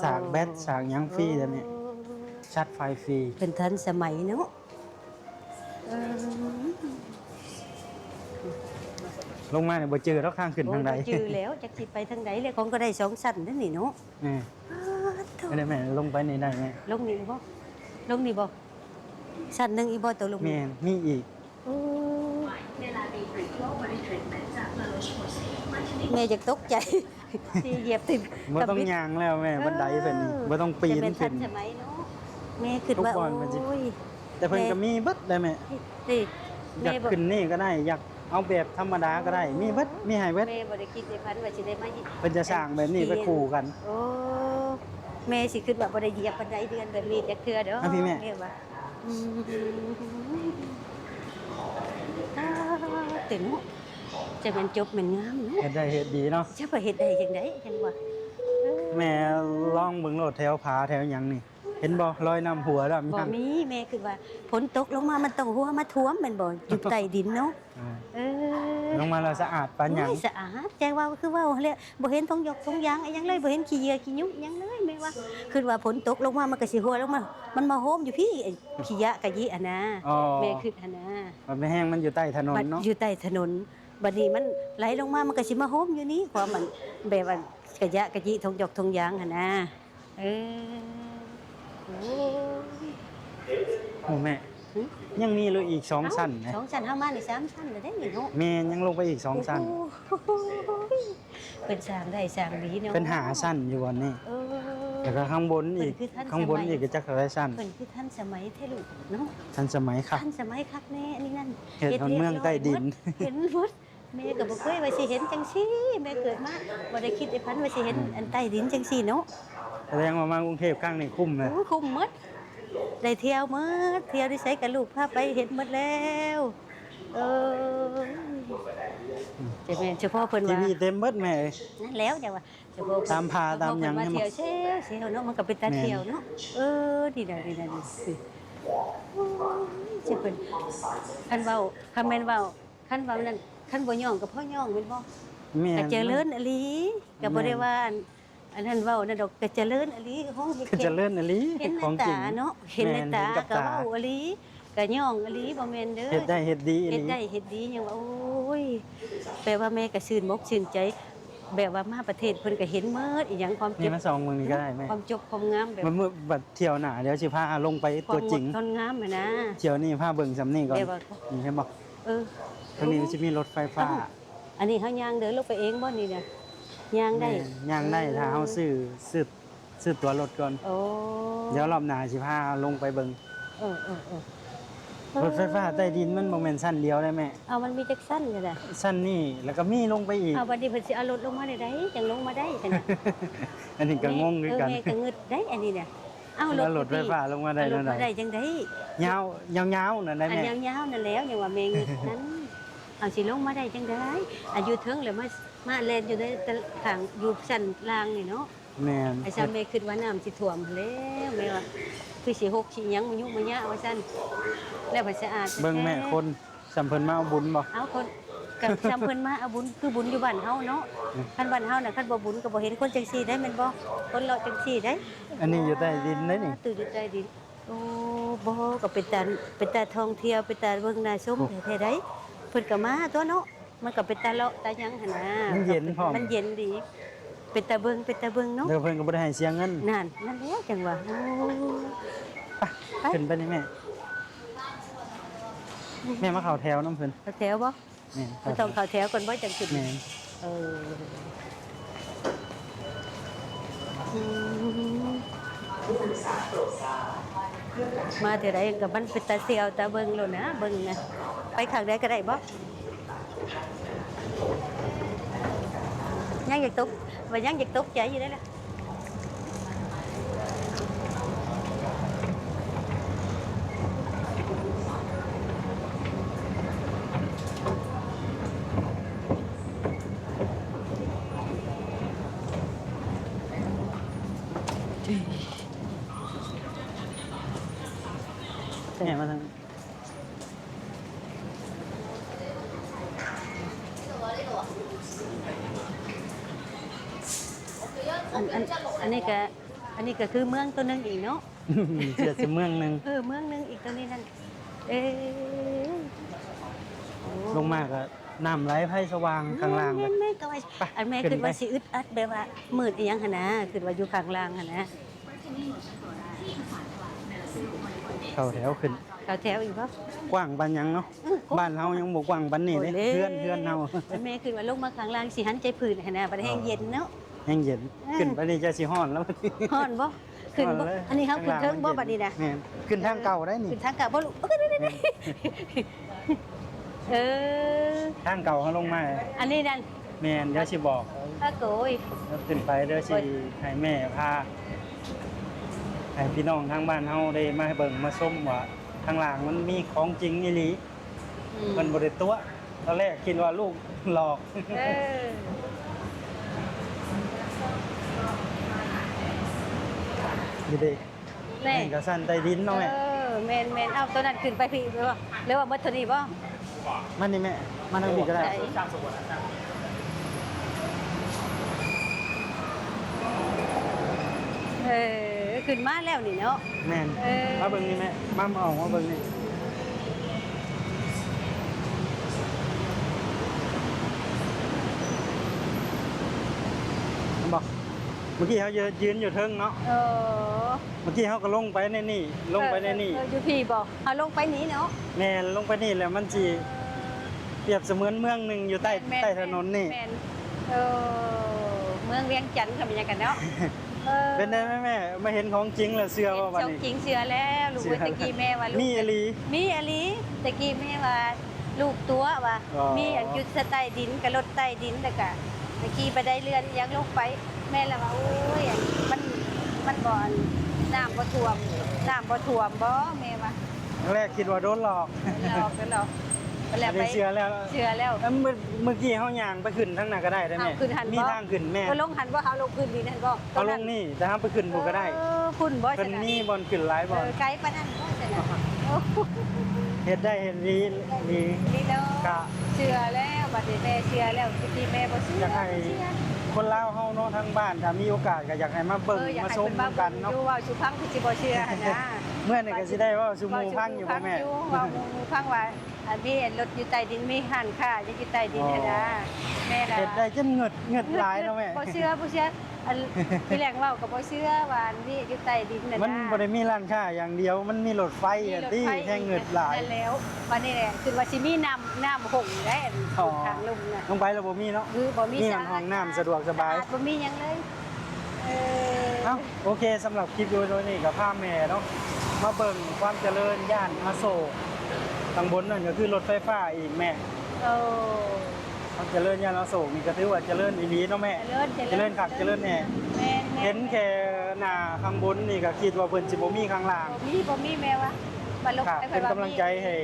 ສາກແບັດ ສາກຫຍັງຟຣີເດ້ແມ່. ໂອ້ ຊັດໄຟຟຣີ. ເພິ່ນທັນສະໄໝເນາະ. ເອີ ລົງມານີ້ບໍ່ຈື່ດອກທາງຂຶ້ນທາງໃດ. ໂອ້ຍ ບໍ່ຈື່ແລ້ວ ຈັກຊິໄປທາງໃດແລ້ວ. ຂອງກໍໄດ້ສອງຊັ້ນເດ້ນີ້ເນາະ. ເອີ ປາດໂທ້ ໄດ້ແມ່ ລົງໄປນີ້ໄດ້ແມ່. ລົງນີ້ອີກບໍ່? ລົງນີ້ບໍ່? ຊັ້ນໜຶ່ງອີກບໍ່? ໂຕລົງ ແມ່ນ ມີອີກ. ໂອ້ ແມ່ຢາກຕົກໃຈ ຊິຢຽບຕື່ມ. ບໍ່ຕ້ອງຍ່າງແລ້ວແມ່ ບັນໄດເພິ່ນນີ້ ເອີ ບໍ່ຕ້ອງປີນຂຶ້ນ. ແຕ່ແມ່ນທັນສະໄໝເນາະ ແມ່ຄິດວ່າ. ໂອ້ຍ ແຕ່ເພິ່ນກໍມີເບິດໄດ໋ແມ່. ຕິ ຢາກຂຶ້ນນີ້ກໍໄດ້ ຢາກເອົາແບບທຳມະດາກໍໄດ້ ມີເບິດ ມີໃຫ້ເບິດ. ແມ່ບໍ່ໄດ້ຄິດໄດ້ຝັນວ່າຊິໄດ້ມາ ເພິ່ນຈະສ້າງແບບນີ້ໄປຄູ່ກັນ. ໂອ້ ແມ່ຊິຄິດວ່າບໍ່ໄດ້ຢຽບບັນໄດເລື່ອນແບບນີ້ຈັກເທື່ອດອກ. ອ່ະ ພີ່ແມ່ ແມ່ວ່າ ອືມ ຕາ ເຕັມເນາະ ຈະແມ່ນຈົບແມ່ນງາມເນາະ. ເຮັດໄດ້ເຮັດດີເນາະ. ຈະໄປເຮັດໄດ້ຈັ່ງໃດ ຈັ່ງວ່າ. ເອີ ແມ່ລອງເບິ່ງໂລດ ແຖວຜາແຖວຫຍັງນີ້ ເຫັນບໍ່? ລອຍນ້ຳຮົ່ວນ້ຳຫຍັງ. ບໍ່ມີ. ແມ່ຄິດວ່າຝົນຕົກລົງມາ ມັນຕ້ອງຮົ່ວມາຖ້ວມແມ່ນບໍ່? ຢູ່ໃຕ້ດິນເນາະ. ເອີ ເອີ ລົງມາແລ້ວສະອາດປານຫຍັງ. ໂອ້ຍ ສະອາດ ແຈ້ງວ່າ ຄືເວົ້າຫັ້ນແຫຼະ ບໍ່ເຫັນຖົງຢອກຖົງຢາງອີຫຍັງເລີຍ ບໍ່ເຫັນຂີ້ເຫຍື້ອຂີ້ຍຸຫຍັງເລີຍ. ແມ່ວ່າ ຄິດວ່າຝົນຕົກລົງມາ ມັນກໍຊິຮົ່ວລົງມາ ມັນມາໂຮມຢູ່ພີ້ ຂີ້ຢະກະຢິຫັ້ນນະ. ອໍ ແມ່ຄິດຫັ້ນນະ ມັນແຮງ ມັນຢູ່ໃຕ້ຖະໜົນເນາະ ຢູ່ໃຕ້ຖະໜົນ. ບັດນີ້ມັນໄຫຼລົງມາ ມັນກໍຊິມາໂຮມຢູ່ນີ້ ຄວາມມັນແບບວ່າກະຢະກະຢິຖົງຢອກຖົງຢາງຫັ້ນນະ. ເອີ ໂອ້ຍ ໂອ້ແມ່ ຫຶ ຍັງມີລົງອີກສອງຊັ້ນນະ. ສອງຊັ້ນ ເຮົາມານີ້ສາມຊັ້ນແລ້ວເດ້ນີ້ເນາະ. ແມ່ນ ຍັງລົງໄປອີກສອງຊັ້ນ. ໂອ້ໂຫ ເພິ່ນສ້າງໄດ້ສ້າງດີເນາະ. ເປັນຫ້າຊັ້ນຢູ່ບ່ອນນີ້. ເອີ ແລ້ວກໍຂ້າງບົນອີກ ຂ້າງບົນອີກກໍຈັກເທົ່າໃດຊັ້ນ. ເພິ່ນຄືທັນສະໄໝແທ້ລູກເນາະ. ທັນສະໄໝຄັກ ທັນສະໄໝຄັກແນ່. ອັນນີ້ນັ້ນ ເຮັດຮອດເມືອງໃຕ້ດິນ ເຮັດຮຽບຮ້ອຍໝົດ ເຫັນໝົດ. ແມ່ກໍບໍ່ເຄີຍວ່າຊິເຫັນຈັ່ງຊີ້ ແມ່ເກີດມາບໍ່ໄດ້ຄິດໄດ້ຝັນວ່າຊິເຫັນ ອືມ ອັນໃຕ້ດິນຈັ່ງຊີ້ເນາະ. ສະແດງວ່າມາກຸງເທບຄັ້ງນີ້ຄຸ້ມເລີຍ. ໂອ້ ຄຸ້ມໝົດ ໄດ້ທ່ຽວໝົດ ທ່ຽວຢູ່ໃສກໍລູກພາໄປເຫັນໝົດແລ້ວ. ເອີ ອືມ ຈະແມ່ນສະເພາະເພິ່ນວ່າ ທີວີເຕັມເບິດແມ່ເອີຍ ນັ້ນແລ້ວ ຈັ່ງວ່າສະເພາະ ຕາມຜາຕາມຫຍັງ ສະເພາະເພິ່ນມາທ່ຽວແຊ່ໆເນາະ ມັນກໍເປັນຕາທ່ຽວເນາະ ແມ່ນ ເອີ ດີແລ້ວ ດີແລ້ວ ດີ ໂອ້ຍ ຈະເພິ່ນ ຄັນເວົ້າ ຄັນແມ່ນເວົ້າ ຄັນເວົ້ານັ້ນ ຄັນບໍ່ຍ້ອງກໍພໍຍ້ອງແມ່ນບໍ່? ແມ່ນ ກໍຈະເລີນອີ່ຫຼີ ກໍບໍ່ໄດ້ວ່າອັນ ອັນນັ້ນເວົ້ານັ້ນດອກ ກໍຈະເລີນອີ່ຫຼີ ຫ້ອງເຮັດ ກໍຈະເລີນອີ່ຫຼີ ເຫັນ ເຫັນຂອງຈິງເນາະ ເຫັນໃນຕາ ແມ່ນ ເຫັນກັບຕາ ກໍເວົ້າອີ່ຫຼີ ກໍຍ້ອງອີ່ຫຼີ ບໍ່ແມ່ນເດີ ເຮັດໄດ້ເຮັດດີອີ່ຫຼີ ເຮັດໄດ້ເຮັດດີ ຍັງວ່າ ໂອ້ຍ ແປວ່າແມ່ກໍຊື່ນອົກຊື່ນໃຈ ແບບວ່າມາປະເທດເພິ່ນກໍເຫັນໝົດ ອີ່ຫຍັງ ຄວາມເຈັບ ນີ້ມາສ່ອງເບິ່ງນີ້ກໍໄດ້ແມ່ ຄວາມຈົບຄວາມງາມ ແບບ ມັນມື້ບັດທ່ຽວໜ້າ ດຽວຊິພາລົງໄປຕົວຈິງ ຄວາມອົດທົນງາມຫັ້ນນະ ທ່ຽວນີ້ພາເບິ່ງສ່ຳນີ້ກ່ອນ ແບບວ່າ ນີ້ເຫັນບໍ່? ເອີ ທາງນີ້ມັນຊິມີລົດໄຟຟ້າ ເອົ້າ ອັນນີ້ເຮົາຍ່າງເດີນລົງໄປເອງບໍ່ນີ້ນະ? ຍ່າງໄດ້ ແມ່ນ ຍ່າງໄດ້ ເອີ ຖ້າເຮົາຊື້ ຊື້ ຊື້ຕົ໋ວລົດກ່ອນ ໂອ້ ດຽວລອບໜ້າຊິພາລົງໄປເບິ່ງ ເອີໆໆ ລົດໄຟຟ້າໃຕ້ດິນມັນບໍ່ແມ່ນຊັ້ນດຽວເດ້ແມ່ ເອົ້າ ມັນມີຈັກຊັ້ນກະໄດ້ ຊັ້ນນີ້ ແລ້ວກໍມີລົງໄປອີກ ເອົ້າ ບັດນີ້ເພິ່ນຊິເອົາລົດລົງມາແນວໃດ ຈັ່ງລົງມາໄດ້ຊັ້ນນະ ອັນນີ້ກໍງົງຄືກັນ ແມ່ ເອີ ແມ່ກໍງຶດໄດ໋ ອັນນີ້ນະ ເອົາລົດ ລົດໄຟຟ້າລົງມາໄດ້ ລົງມາໄດ້ຈັ່ງໃດ ຍາວ ຍາວໆນັ້ນໄດ໋ແມ່ ຍາວໆນັ້ນແລ້ວ ຍັງວ່າແມ່ງຶດນັ້ນ ເອົາຊິລົງມາໄດ້ຈັ່ງໃດ ອັນຢູ່ເທິງແລ້ວມາ ມາແລ່ນຢູ່ໃນຂ້າງ ຢູ່ຊັ້ນລ່າງນີ້ເນາະ ແມ່ນ ໄອ້ຊ້ຳແມ່ຄິດວ່ານ້ຳຊິຖ້ວມຫັ້ນແລ້ວ ແມ່ວ່າຄືຊິຫົກຊິຫຍັງມາຍຸມາຍະວ່າຊັ້ນ ແລ້ວພັດສະອາດ ເບິ່ງແມ່ ແທ້ໆ ຄົນ ສ່ຳເພິ່ນມາເອົາບຸນບໍ່? ເອົາຄົນ ກໍສ່ຳເພິ່ນມາເອົາບຸນ ຄືບຸນຢູ່ບ້ານເຮົາເນາະ ອືມ ຄັນບ້ານເຮົານະ ຄັນບໍ່ບຸນກໍບໍ່ເຫັນຄົນຈັ່ງຊີ້ໄດ໋ແມ່ນບໍ່? ຄົນເລາະຈັ່ງຊີ້ໄດ໋ ອັນນີ້ຢູ່ໃຕ້ດິນໄດ໋ນີ້ ອ່າ ຕູ້ຢູ່ໃຕ້ດິນ ໂອ້ ບໍ່ ກໍເປັນຕາ ເປັນຕາທ່ອງທ່ຽວ ເປັນຕາເບິ່ງໜ້າຊົມ ໂອ້ ແທ້ໆໄດ໋ ເພິ່ນກໍມາຕົ໋ວເນາະ ມັນກໍເປັນຕາເລາະຕາຫຍັງຫັ້ນນະ ມັນເຢັນພ້ອມ ມັນເຢັນດີ ເປັນຕາເບິ່ງ ເປັນຕາເບິ່ງເນາະ ແຕ່ເພິ່ນກໍບໍ່ໄດ້ໃຫ້ເສຍເງິນ ນັ້ນ ນັ້ນແຫຼະຈັ່ງວ່າ ໂອ້ ໄປ ໄປ ຂຶ້ນໄປນີ້ແມ່ ແມ່ມາເຂົ້າແຖວນຳເພິ່ນ ເຂົ້າແຖວບໍ່? ແມ່ນ ເຮົາຕ້ອງເຂົ້າແຖວກ່ອນບໍ່ ຈັ່ງຂຶ້ນ ແມ່ນ ເອີ ອືມ ມາເທື່ອໃດກໍມັນເປັນຕາສ່ຽວຕາເບິ່ງໂລດນະ ເບິ່ງນະ ໄປຂ້າງໃດກໍໄດ້ບໍ່? ຍັງຢາກຕົກ ວ່າຍັງຢາກຕົກໃຈຢູ່ເດ້ລະ. ແມ່ມາທາງ ອັນ ອັນ ອັນນີ້ກະ ອັນນີ້ກະຄືເມືອງຕົວໜຶ່ງອີກເນາະ ເສຍຊື່ເມືອງໜຶ່ງ ເອີ ເມືອງໜຶ່ງອີກຕົວນີ້ນັ້ນ ເອີ ໂອ້ ລົງມາກະນ້ຳໄຫຼໄພສະຫວ່າງ ອືມ ຂ້າງລ່າງ ແມ່ນໆ ກະວ່າ ໄປ ອັນແມ່ ຂຶ້ນ ຄິດວ່າ ໄປ ຊິອຶດອັດ ແບບວ່າມືດອີ່ຫຍັງຫັ້ນນະ ຄິດວ່າຢູ່ຂ້າງລ່າງຫັ້ນນະ ເຂົ້າແຖວຂຶ້ນ ເຂົ້າແຖວອີກບໍ່? ກວ້າງປານຫຍັງເນາະ ເອີ ກວ້າງ ບ້ານເຮົາຍັງບໍ່ກວ້າງປານນີ້ເດ້ ໂອ້ ເຮືອນ ເຮືອນເຮົາ ແມ່ຄິດວ່າລົງມາຂ້າງລ່າງຊິຫັນໃຈພື້ນຫັ້ນນະ ບັດແຮງເຢັນເນາະ ແຮງເຢັນ ເອີ ຂຶ້ນໄປນີ້ຈະຊິຮ້ອນແລ້ວ ຮ້ອນບໍ່? ຂຶ້ນບໍ່? ຮ້ອນເລີຍ ອັນນີ້ເຮົາຂຶ້ນເທິງບໍ່ບັດນີ້ນະ? ແມ່ນ ຂຶ້ນທາງເກົ່າໄດ໋ນີ້ ຂຶ້ນທາງເກົ່າບໍ່ລູກ? ເອີ ທາງເກົ່າເຮົາລົງມາ ອັນນີ້ນັ້ນ ແມ່ນ ດຽວຊິບອກ ອາໂກຍ ດຽວຂຶ້ນໄປ ດຽວຊິໃຫ້ແມ່ພາ ໃຫ້ພີ່ນ້ອງທາງບ້ານເຮົາໄດ້ມາເບິ່ງມາຊົມວ່າ ທາງລ່າງມັນມີຂອງຈິງອີ່ຫຼີ ອືມ ເພິ່ນບໍ່ໄດ້ຕົວະ ຕອນແລກຄິດວ່າລູກຫຼອກ ເອີ ນີ້ເດ້ ແມ່ນ ແມ່ນກະຊັ້ນໃຕ້ດິນເນາະແມ່ ເອີ ແມ່ນໆ ເອົາ ໂຕນັ້ນຂຶ້ນໄປພີ້ບໍ່ ຫຼືວ່າໝົດເທົ່ານີ້ບໍ່? ມານີ້ແມ່ ມາທາງພີ້ກໍໄດ້ ເອີ ຂຶ້ນມາແລ້ວນີ້ເນາະ ແມ່ນ ເອີ ມາເບິ່ງນີ້ແມ່ ມາ ມາອອກມາເບິ່ງນີ້ ເຫັນບໍ່? ເມື່ອກີ້ເຮົາຢືນ ຢືນຢູ່ເທິງເນາະ ເອີ ເມື່ອກີ້ເຮົາກໍລົງໄປໃນນີ້ ລົງໄປໃນນີ້ ເອີ ເອີ ຢູ່ພີ້ບໍ່? ເຮົາລົງໄປນີ້ເນາະ ແມ່ນ ລົງໄປນີ້ແລ້ວມັນຊິປຽບສະເໝືອນເມືອງໜຶ່ງຢູ່ໃຕ້ ແມ່ນໆ ໃຕ້ຖະໜົນນີ້ ແມ່ນ ເອີ ເມືອງວຽງຈັນກໍມີຫຍັງກັນເນາະ ເອີ ເປັນໄດແມ່ ແມ່ມາເຫັນຂອງຈິງແລ້ວເຊື່ອບໍ່ບັດນີ້? ເຫັນຂອງຈິງເຊື່ອແລ້ວ ລູກເອີຍ ເຊື່ອ ແຕ່ກີ້ແມ່ວ່າລູກ ມີອີ່ຫຼີ ມີອີ່ຫຼີ ແຕ່ກີ້ແມ່ວ່າ ລູກຕົວະວ່າ ອໍ ມີອັນຢູ່ໃຕ້ດິນ ກະລົດໃຕ້ດິນ ແລ້ວກະຂີ່ບັນໄດເລື່ອນອີ່ຫຍັງລົງໄປ ແມ່ລະວ່າ ໂອ້ຍ ອັນ ມັນ ມັນບໍ່ ອັນ ນ້ຳບໍ່ຖ້ວມ ນ້ຳບໍ່ຖ້ວມບໍ່ ແມ່ວ່າ ຄັ້ງແລກຄິດວ່າໂດນຫຼອກ ໂດນຫຼອກ ໂດນຫຼອກ ແລ້ວໄປ ອັນນີ້ເຊື່ອແລ້ວ ເຊື່ອແລ້ວ ເອີ ມື້ ມື້ກີ້ເຮົາຍ່າງໄປຂຶ້ນທາງນັ້ນກໍໄດ້ເດ້ແມ່ ເຮົາຂຶ້ນຫັ້ນບໍ່ ມີທາງຂຶ້ນແມ່ ເຮົາລົງຫັ້ນບໍ່ ເຮົາລົງພື້ນດິນຫັ້ນບໍ່ ເຮົາລົງນີ້ ແຕ່ເຮົາໄປຂຶ້ນພຸ້ນກໍໄດ້ ເອີ ພຸ້ນບໍ່ ເພິ່ນມີບ່ອນຂຶ້ນຫຼາຍບ່ອນ ເອີ ໄກປານນັ້ນບໍ່ຊັ້ນນະ ໂອ້ ເຮັດໄດ້ເຮັດດີ ດີ ດີເນາະ ກະເຊື່ອແລ້ວ ບັດນີ້ແມ່ເຊື່ອແລ້ວ ແຕ່ກີ້ແມ່ບໍ່ເຊື່ອ ຢາກໃຫ້ຄົນລາວເຮົາເນາະ ທາງບ້ານ ຖ້າມີໂອກາດກໍຢາກໃຫ້ມາເບິ່ງ ເອີ ຢາກໃຫ້ເພິ່ນມາເບິ່ງ ມາຊົມນຳກັນເນາະ ຢູ່ເວົ້າສູ່ຟັງ ເພິ່ນຊິບໍ່ເຊື່ອຫັ້ນນະ ເມື່ອນີ້ກໍຊິໄດ້ເວົ້າສູ່ໝູ່ຟັງຢູ່ບໍ່ແມ່ ເວົ້າສູ່ໝູ່ຟັງວ່າ ອັນມີລົດຢູ່ໃຕ້ດິນ ມີຮ້ານຄ້າຢູ່ໃຕ້ດິນຫັ້ນນະ ອໍ ແມ່ນລະ ເຮັດໄດ້ຈົນເງິດ ເງິດຫຼາຍເນາະແມ່ ບໍ່ເຊື່ອ ບໍ່ເຊື່ອ ອັນ ທີແລກເວົ້າກໍບໍ່ເຊື່ອວ່າອັນມີຢູ່ໃຕ້ດິນຫັ້ນນະ ມັນບໍ່ໄດ້ມີຮ້ານຄ້າຢ່າງດຽວ ມັນມີລົດໄຟ ມີລົດໄຟ ອັນຕິ ແຮງເງິດຫຼາຍ ນັ້ນແລ້ວ ບັດນີ້ແຫຼະ ຄິດວ່າຊິມີນ້ຳ ນ້ຳຫົ່ງແຫຼະ ອໍ ທາງລົງນະ ລົງໄປແລ້ວບໍ່ມີເນາະ ຄືບໍ່ມີ ມີຫ້ອງນ້ຳສະດວກສະບາຍ ສະອາດ ບໍ່ມີຫຍັງເລີຍ ເອີ ເອົ້າ ໂອເຄ ສຳລັບຄລິບວິດີໂອນີ້ກໍພາແມ່ເນາະ ມາເບິ່ງຄວາມຈະເລີນຍ່ານອະໂສກ ຂ້າງບົນນັ້ນກໍຄືລົດໄຟຟ້າອີກແມ່ ໂອ້ ຄວາມຈະເລີນຍ່ານອະໂສກນີ້ກໍຖືວ່າຈະເລີນອີ່ຫຼີເນາະແມ່ ຈະເລີນ ຈະເລີນ ຈະເລີນຄັກຈະເລີນແນ່ ແມ່ນໆ ເຫັນແຄ່ໜ້າຂ້າງບົນນີ້ກໍຄິດວ່າເພິ່ນຊິບໍ່ມີຂ້າງລ່າງ ບໍ່ມີ ບໍ່ມີແມ່ວ່າ ມາລົງໄປ ເປັນກຳລັງໃຈໃຫ້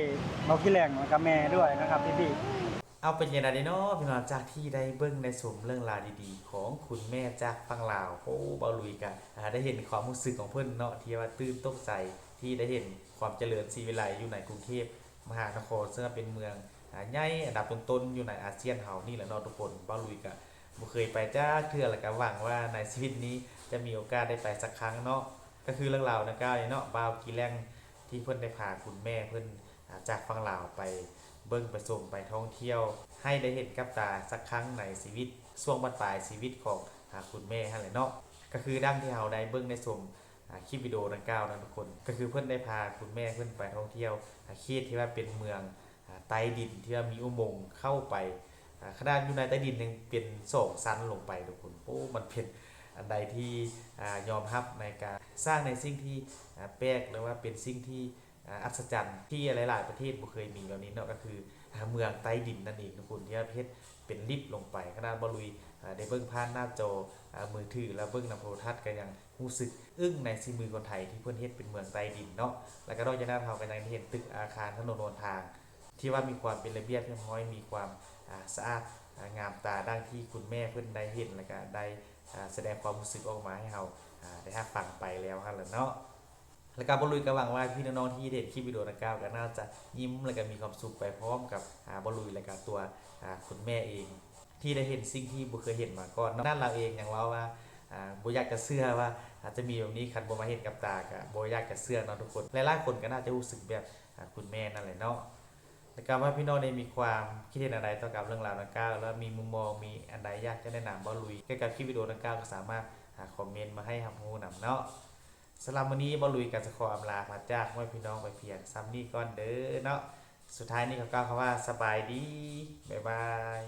ເບົາຂີ້ແຫຼງ ແລ້ວກໍແມ່ດ້ວຍນະຄັບພີ່ໆ. ເອົາ ເປັນຈັ່ງໃດເນາະພີ່ນ້ອງ ຈາກທີ່ໄດ້ເບິ່ງໄດ້ຊົມເລື່ອງລາວດີໆຂອງຄຸນແມ່ຈາກຝັ່ງລາວ ໂອ້ ເບົາລຸຍກະ ອ່າ ໄດ້ເຫັນຄວາມຮູ້ສຶກຂອງເພິ່ນເນາະ ທີ່ວ່າຕື່ນຕົກໃຈ ທີ່ໄດ້ເຫັນຄວາມຈະເລີນສີວິໄລຢູ່ໃນກຸງເທບມະຫານະຄອນ ເຊິ່ງວ່າເປັນເມືອງ ອ່າ ໃຫຍ່ອັນດັບຕົ້ນໆຢູ່ໃນອາຊຽນເຮົານີ້ແຫຼະເນາະທຸກຄົນ ເບົາລຸຍກະບໍ່ເຄີຍໄປຈັກເທື່ອ ແລ້ວກະຫວັງວ່າໃນຊີວິດນີ້ຈະມີໂອກາດໄດ້ໄປສັກຄັ້ງເນາະ ກໍຄືເລື່ອງລາວດັ່ງກ່າວນີ້ເນາະ ບ່າວກີແລັງ ທີ່ເພິ່ນໄດ້ພາຄຸນແມ່ເພິ່ນ ອ່າ ຈາກຝັ່ງລາວໄປເບິ່ງໄປຊົມໄປທ່ອງທ່ຽວ ໃຫ້ໄດ້ເຫັນກັບຕາສັກຄັ້ງໃນຊີວິດ ຊ່ວງບັ້ນປາຍຊີວິດຂອງ ອ່າ ຄຸນແມ່ຫັ້ນແຫຼະເນາະ ກໍຄືດັ່ງທີ່ເຮົາໄດ້ເບິ່ງໄດ້ຊົມ ອ່າ ຄລິບວິດີໂອດັ່ງກ່າວນັ້ນທຸກຄົນ ກໍຄືເພິ່ນໄດ້ພາຄຸນແມ່ເພິ່ນໄປທ່ອງທ່ຽວ ອ່າ ເຂດທີ່ວ່າເປັນເມືອງ ອ່າ ໃຕ້ດິນ ທີ່ວ່າມີອຸໂມງເຂົ້າໄປ ອ່າ ຂະໜາດຢູ່ໃນໃຕ້ດິນຍັງເປັນສອງຊັ້ນລົງໄປທຸກຄົນ ໂອ້ ມັນເປັນອັນໃດທີ່ ອ່າ ຍອມຮັບໃນການສ້າງໃນສິ່ງທີ່ ອ່າ ແປກ ຫຼືວ່າເປັນສິ່ງທີ່ ອ່າ ອັດສະຈັນ ທີ່ຫຼາຍໆປະເທດບໍ່ເຄີຍມີແບບນີ້ເນາະ ກໍຄື ອ່າ ເມືອງໃຕ້ດິນນັ້ນເອງທຸກຄົນ ທີ່ວ່າເຮັດເປັນລິບລົງໄປ ຂະໜາດເບົາລຸຍ ອ່າ ໄດ້ເບິ່ງຜ່ານໜ້າຈໍ ອ່າ ມືຖື ແລ້ວເບິ່ງນຳໂທລະທັດ ກໍຍັງຮູ້ສຶກອຶ້ງໃນສີມືຄົນໄທ ທີ່ເພິ່ນເຮັດເປັນເມືອງໃຕ້ດິນເນາະ ແລ້ວກໍນອກຈາກນັ້ນ ເຮົາກໍຍັງໄດ້ເຫັນຕຶກອາຄານ ຖະໜົນຫົນທາງ ທີ່ວ່າມີຄວາມເປັນລະບຽບຮຽບຮ້ອຍ ມີຄວາມ ອ່າ ສະອາດ ອ່າ ງາມຕາ ດັ່ງທີ່ຄຸນແມ່ເພິ່ນໄດ້ເຫັນ ແລ້ວກະໄດ້ ອ່າ ສະແດງຄວາມຮູ້ສຶກອອກມາໃຫ້ເຮົາ ອ່າ ໄດ້ຮັບຟັງໄປແລ້ວຫັ້ນແຫຼະເນາະ ແລ້ວກະເບົາລຸຍກະຫວັງວ່າພີ່ໆນ້ອງໆທີ່ເຫັນຄລິບວິດີໂອດັ່ງກ່າວ ກະໜ້າຈະຍິ້ມ ແລ້ວກະມີຄວາມສຸກໄປພ້ອມກັບ ອ່າ ເບົາລຸຍ ແລ້ວກະຕົວ ອ່າ ຄຸນແມ່ເອງ ທີ່ໄດ້ເຫັນສິ່ງທີ່ບໍ່ເຄີຍເຫັນມາກ່ອນເນາະ ຂະໜາດລາວເອງຍັງເວົ້າວ່າ ອ່າ ບໍ່ຢາກຈະເຊື່ອວ່າ ອາດຈະມີແບບນີ້ ຄັນບໍ່ມາເຫັນກັບຕາກະບໍ່ຢາກຈະເຊື່ອເນາະທຸກຄົນ ຫຼາຍໆຄົນກະໜ້າຈະຮູ້ສຶກແບບ ອ່າ ຄຸນແມ່ນັ້ນແຫຼະເນາະ ແລ້ວກະວ່າພີ່ນ້ອງນີ້ມີຄວາມຄິດເຫັນອັນໃດຕໍ່ກັບເລື່ອງລາວດັ່ງກ່າວ ແລະ ມີມຸມມອງ ມີອັນໃດຢາກຈະແນະນຳເບົາລຸຍກ່ຽວກັບຄລິບວິດີໂອດັ່ງກ່າວ ກໍສາມາດ ອ່າ ຄອມເມັນມາໃຫ້ຮັບຮູ້ນຳເນາະ ສຳລັບມື້ນີ້ເບົາລຸຍກໍຈະຂໍອຳລາພາຈາກພໍ່ແມ່ພີ່ນ້ອງໄປພຽງສ່ຳນີ້ກ່ອນເດີເນາະ ສຸດທ້າຍນີ້ຂໍກ່າວຄຳວ່າສະບາຍດີ ບາຍບາຍ.